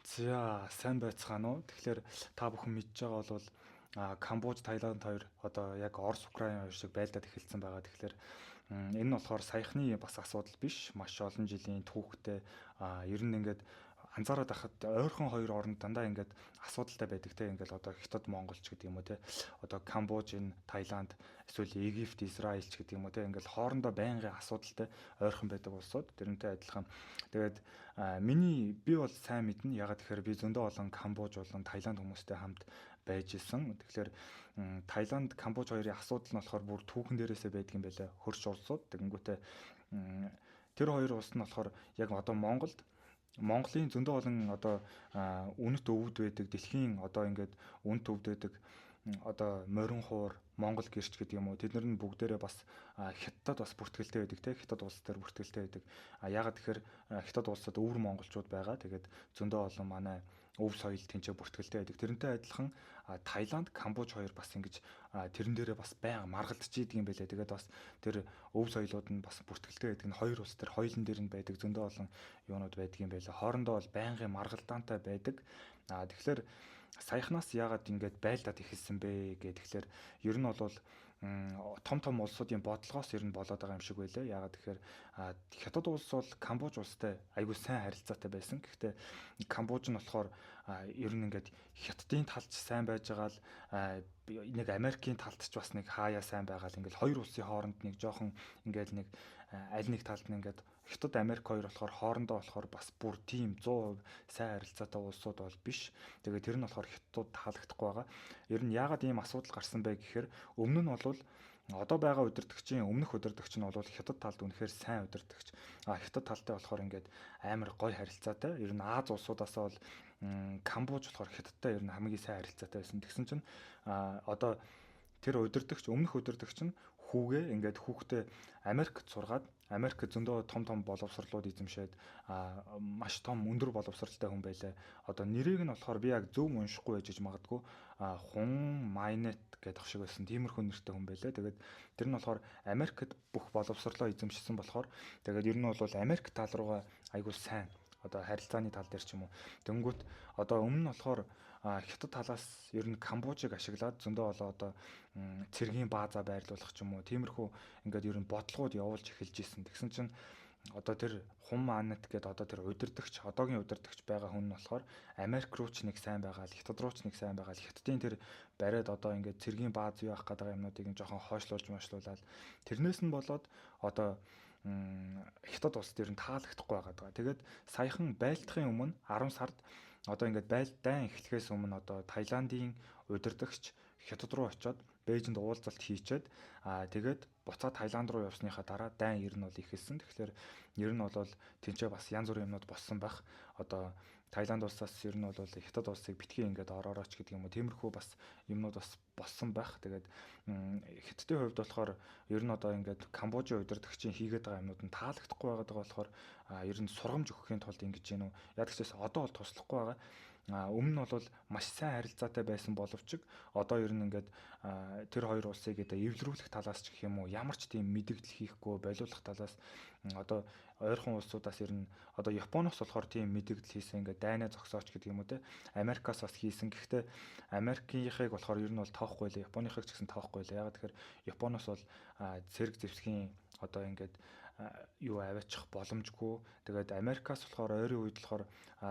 За, сайн байцгаана уу? Тэгэхээр та бүхэн мэдж байгаа бол Камбож, Таиланд хоёр одоо яг Орос, Украин хоёр шиг байлдаад эхэлсэн байгаа. Тэгэхээр энэ нь болохоор саяхны бас асуудал биш. Маш олон жилийн түүхтэй, ер нь ингээд анзаараад байхад ойрхон хоёр оронд дандаа ингээд асуудалтай байдаг те. Ингээд одоо Хятад, Монголч гэдэг юм уу те. Одоо Камбож, энэ Таиланд, эсвэл Египт, Израиль ч гэдэг юм уу те. Ингээд хоорондоо байнгын асуудалтай ойрхон байдаг улсууд тэрнтэй адилхан. Тэгээд миний би бол сайн мэднэ. Ягаад гэхээр би зөндөө олон Камбож болон Таиланд хүмүүстэй хамт байж исэн. Тэгэхээр Таиланд, Камбож хоёрын асуудал нь болохоор бүр түүхэн дээрээсээ байдаг юм байлаа. Хөрш улсууд. Тэгэнгүүтээ тэр хоёр улс нь болохоор яг одоо Монголд Монголын зөндөө олон одоо үнэт өвд байдаг, дэлхийн одоо ингээд үнэт өвд байдаг одоо морин хуур, Монгол гэрч гэдэг юм уу. Тэд нар нь бүгдээрээ бас Хятадд бас бүртгэлтэй байдаг те. Хятад улс дээр бүртгэлтэй байдаг. А ягаад тэгэхээр Хятад улсад өвөр монголчууд байгаа. Тэгээд зөндөө олон манай өв соёл тэнцээ бүртгэлтэй байдаг. Тэрнтэй адилхан Таиланд, Камбож хоёр бас ингэж тэрэн дээрээ бас байнга маргалдаж идэг юм байлээ. Тэгээд бас тэр өв соёлууд нь бас бүртгэлтэй байдаг нь хоёр улс төр хоёулын дээр нь байдаг зөндөө олон юунууд байдаг юм байлээ. Хоорондоо бол байнгын маргалдаантай байдаг. А тэгэхээр саяхнаас яагаад ингэж байлдаад эхэлсэн бэ гэх тэгэхээр ер нь бол том том улсуудын бодлогоос ер нь болоод байгаа юм шиг байлаа. Яагаад тэгэхээр Хятад улс бол Камбож улстай айгүй сайн харилцаатай байсан. Гэхдээ Камбож нь болохоор ер нь ингээд Хятадын талд ч сайн байж байгаа л нэг Америкийн талд ч бас нэг хаяа сайн байгаа л ингээд хоёр улсын хооронд нэг жоохон ингээд нэг аль нэг талд нь ингээд Хятад, Америк хоёр болохоор хоорондоо болохоор бас бүр тийм 100% сайн харилцаатай улсууд бол биш. Тэгээд тэр нь болохоор Хятадд таалагдахгүй байгаа. Ер нь яагаад ийм асуудал гарсан бэ гэхээр өмнө нь бол одоо байгаа удирдагчийн өмнөх удирдагч нь бол Хятад талд үнэхээр сайн удирдагч. А Хятад талтай болохоор ингээд амар гой харилцаатай. Ер нь Аз улсуудаас бол Камбож болохоор Хятадтай ер нь хамгийн сайн харилцаатай байсан. Тэгсэн чинь одоо тэр удирдагч, өмнөх удирдагч нь хүүгээ ингээд хүүхдээ Америкт сургаад, Америк зөндөө том том боловсрлууд эзэмшээд маш том өндөр боловсралтай хүн байлаа. Одоо нэрийг нь болохоор би яг зөв уншихгүй байж магадгүй, Хун Майнет гэдэг шиг байсан. Тиймэрхүү нэртэй хүн байлаа. Тэгээд тэр нь болохоор Америкт бүх боловсрлоо эзэмшсэн болохоор тэгээд ер нь бол Америк тал руугаа айгуу сайн одоо харилцааны тал дээр ч юм уу. Дөнгөт одоо өмнө нь болохоор Хятад талаас ер нь Камбожийг ашиглаад зөндөө олон одоо цэргийн бааза байрлуулах ч юм уу. Тиймэрхүү ингээд ер нь бодлогууд явуулж эхэлж исэн. Тэгсэн чинь одоо тэр Хум Анат гэдэг одоо тэр удирдагч, одоогийн удирдагч байгаа хүн нь болохоор Америк руу ч нэг сайн байгаа л, Хятад руу ч нэг сайн байгаа л, Хятадын тэр бариад одоо ингээд цэргийн бааз юу авах гэдэг юмнуудыг жоохон хойшлуулж мошлуулаад тэрнээс нь болоод одоо Хятад улс дээр нь таалагдахгүй байгаа даа. Тэгээд саяхан байлдахын өмнө 10 сард одоо ингээд байлдаан эхлэхээс өмнө одоо Таиландын удирдагч Хятад руу очиод Бээжинд уулзалт хийчээд тэгээд буцаад Таиланд руу явсныхаа дараа дайн ер нь бол эхэлсэн. Тэгэхээр ер нь бол тэнцээ бас янз бүрийн юмнууд болсон байх. Одоо Таиланд улсаас ер нь бол Хятад улсыг битгий ингээд ороорооч гэдэг юм уу. Тиймэрхүү бас юмнууд бас болсон байх. Тэгээд Хятадын хувьд болохоор ер нь одоо ингээд Камбожийн удирдагчийн хийгээд байгаа юмнууд нь таалагдахгүй байгаад байгаа болохоор ер нь сургамж өгөхийн тулд ингэж гэнэ үү. Яг ч гэсэн одоо бол туслахгүй байгаа. Өмнө нь бол маш сайн харилцаатай байсан боловч одоо ер нь ингээд тэр хоёр улсыг одоо эвлэрүүлэх талаас ч гэх юм уу ямар ч тийм мэдэгдэл хийхгүй болиулах талаас одоо ойрхон улсуудаас ер нь одоо Японоос болохоор тийм мэдэгдэл хийсэн, ингээд дайнаа зогсооч гэдэг юм уу те. Америкаас бас хийсэн. Гэхдээ Америкийнхыг болохоор ер нь бол тоохгүй лээ. Японыхыг ч гэсэн тоохгүй лээ. Ягаад тэгэхээр Японоос бол цэрэг зэвсгийн одоо ингээд юу аваачих боломжгүй. Тэгээд Америкаас болохоор ойрын үед болохоор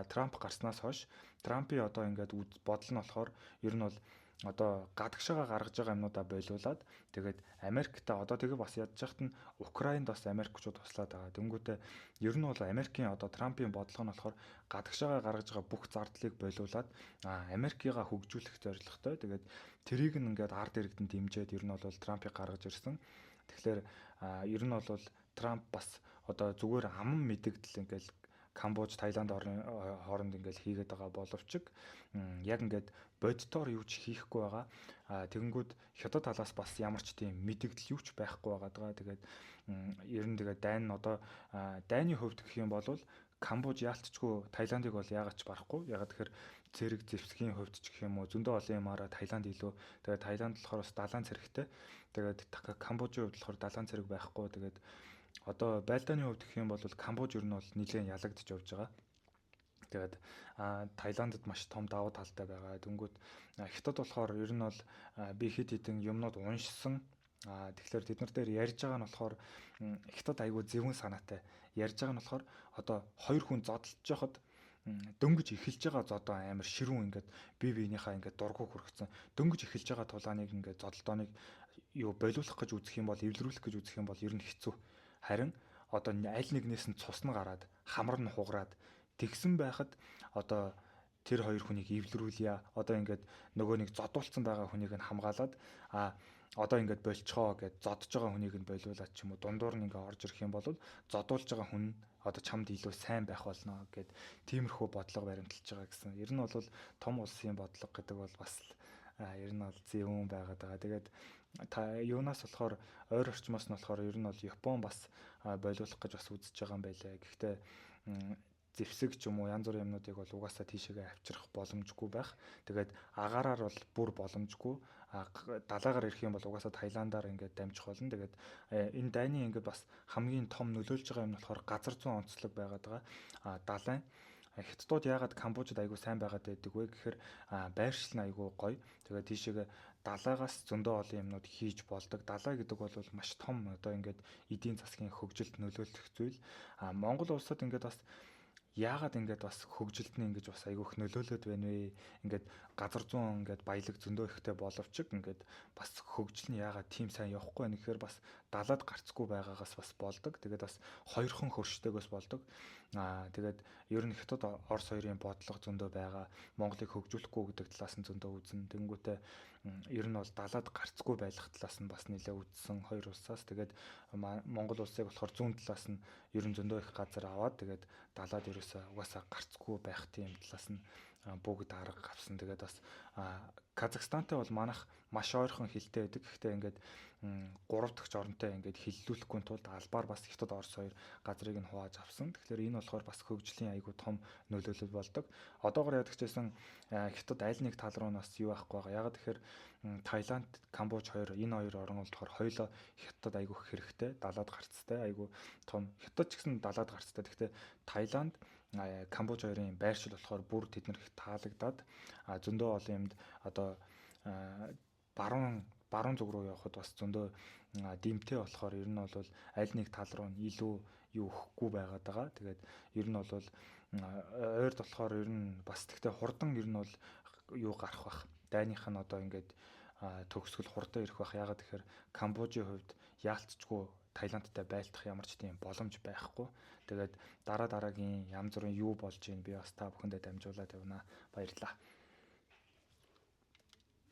Трамп гарснаас хойш Трампын одоо ингээд бодол нь болохоор ер нь бол одоо гадагшаага гаргаж байгаа юмнуудаа болиулаад тэгээд Америкта одоо тэгээ бас ядж яхад нь Украинд бас Америкчууд туслаад байгаа. Тэнгүүтээ ер нь бол Америкийн одоо Трампын бодлого нь болохоор гадагшаага гаргаж байгаа бүх зардлыг болиулаад Америкийгаа хөгжүүлэх зорилготой. Тэгээд тэрийг нь ингээд ард иргэдэнд дэмжиж ер нь бол Трампыг гаргаж ирсэн. Тэгэхээр ер нь бол Трамп бас одоо зүгээр аман мэдэгдэл ингээл Камбож, Таиланд хооронд ингээл хийгээд байгаа боловч яг ингээд бодитоор юу ч хийхгүй байгаа. Тэгэнгүүт Хятад талаас бас ямар ч тийм мэдэгдэл юу ч байхгүй байгаа даа. Тэгээд ер нь тэгээд дайн одоо дайны хувьд гэх юм бол Камбож яалтчгүй Таиландыг бол яагаад ч барахгүй. Яагаад тэгэхээр цэрэг зэвсгийн хувьд ч гэх юм уу зөндөө олон юмараа Таиланд илүү. Тэгээд Таиланд болохоор бас далайн цэрэгтэй. Тэгээд Камбожийн хувьд болохоор далайн цэрэг байхгүй. Тэгээд одоо байлдааны хувьд гэх юм бол Камбож ер нь бол нэлээд ялагдчих явж байгаа. Тэгээд Таиландд маш том давуу талтай байгаа. Дөнгөт Хятад болохоор ер нь бол би хэд хэдэн юмнууд уншсан. Тэгэхээр тэд нар дээр ярьж байгаа нь болохоор Хятад айгүй зөвүүн санаатай. Ярьж байгаа нь болохоор одоо хоёр хүн зодолж байхад дөнгөж эхэлж байгаа зодоо амар ширүүн ингээд бие биенийхээ ингээд дургу хүргэсэн. Дөнгөж эхэлж байгаа тулааныг ингээд зодолдооныг юу болиулах гэж үзэх юм бол, эвлэрүүлэх гэж үзэх юм бол ер нь хэцүү. Харин одоо аль нэгнээс нь цус нь гараад, хамар нь хугараад тэгсэн байхад одоо тэр хоёр хүнийг эвлэрүүлье. Одоо ингээд нөгөө нэг зодуулсан байгаа хүнийг нь хамгаалаад одоо ингээд болцгоо гэд зодж байгаа хүнийг нь болиулаад ч юм уу дундуур нь ингээд орж ирэх юм бол зодуулж байгаа хүн одоо чамд илүү сайн байх болно гэд тиймэрхүү бодлого баримталж байгаа гэсэн. Ер нь бол том улсын бодлого гэдэг бол бас ер нь бол зөвүүн байгаад байгаа. Тэгээд та юунаас болохоор ойр орчмоос нь болохоор ер нь бол Япон бас болиулах гэж бас үзэж байгаа юм байлаа. Гэхдээ зэвсэг ч юм уу янз бүрийн юмнуудыг бол угаасаа тийшээгээ авчрах боломжгүй байх. Тэгээд агаараар бол бүр боломжгүй. Далаагаар ирэх юм бол угаасаа Таиландаар ингээд дамжих болно. Тэгээд энэ дайны ингээд бас хамгийн том нөлөөлж байгаа юм нь болохоор газар зүүн онцлог байгаад байгаа. Далайн Хятадууд яагаад Камбожид айгүй сайн байгаад байдаг вэ гэхээр байршил нь айгүй гоё. Тэгээд тийшээгээ далайгаас зөндөө олон юмнууд хийж болдог. Далай гэдэг бол маш том одоо ингээд эдийн засгийн хөгжилд нөлөөлөх зүйл. Монгол улсад ингээд бас яагаад ингээд бас хөгжилд нь ингэж бас айгүйх нөлөөлөд байна вэ? Ингээд газар зүүн ингээд баялаг зөндөө ихтэй боловч ингээд бас хөгжил нь яагаад тийм сайн явахгүй байна гэхээр бас далаад гарцгүй байгаагаас бас болдог. Тэгээд бас хоёрхон хөрштэйгөөс болдог. Тэгээд ер нь Хятад Орос хоёрын бодлого зөндөө байгаа. Монголыг хөгжүүлэхгүй гэдэг талаас нь зөндөө үзэн. Тэнгүүтээ ер нь бол далаад гарцгүй байх талаас нь бас нэлээ үзсэн хоёр улсаас. Тэгээд Монгол улсыг болохоор зүүн талаас нь ер нь зөндөө их газар аваад тэгээд далаад ерөөсөө угаасаа гарцгүй байх тийм талаас нь бүгд арга авсан. Тэгээд бас Казахстантай бол манайх маш ойрхон хилтэй байдаг. Гэхдээ ингээд гурав дахь оронтой ингээд хиллүүлэхгүй тулд албаар бас Хятад Орос хоёр газрыг нь хувааж авсан. Тэгэхээр энэ болохоор бас хөгжлийн айгүй том нөлөөлөл болдог. Одоогор яадаг ч гэсэн Хятад аль нэг тал руу нь бас юу байхгүй байгаа. Ягаад тэгэхээр Таиланд, Камбож хоёр энэ хоёр орн болохоор хоёулаа Хятад айгүй хэрэгтэй, далаад гарцтай, айгүй том. Хятад ч гэсэн далаад гарцтай. Гэхдээ Таиланд, Камбож хоёрын байршил болохоор бүр тэд нар их таалагдаад зөндөө олон юмд одоо баруун зүг рүү явхад бас зөндөө дэмтэй болохоор ер нь бол аль нэг тал руу нь илүү юу өгөхгүй байгаад байгаа. Тэгээд ер нь бол ойрд болохоор ер нь бас тэгтээ хурдан ер нь бол юу гарах бах. Дайных нь одоо ингээд төгсгөл хурдан ирэх бах. Ягаад тэгэхээр Камбожийн хувьд яалтчгүй Таиландтай байлдах ямар ч тийм боломж байхгүй. Тэгээд дараа дараагийн янз бүрийн юу болж ийн би бас та бүхэндээ дамжуулаад явна. Баярлалаа.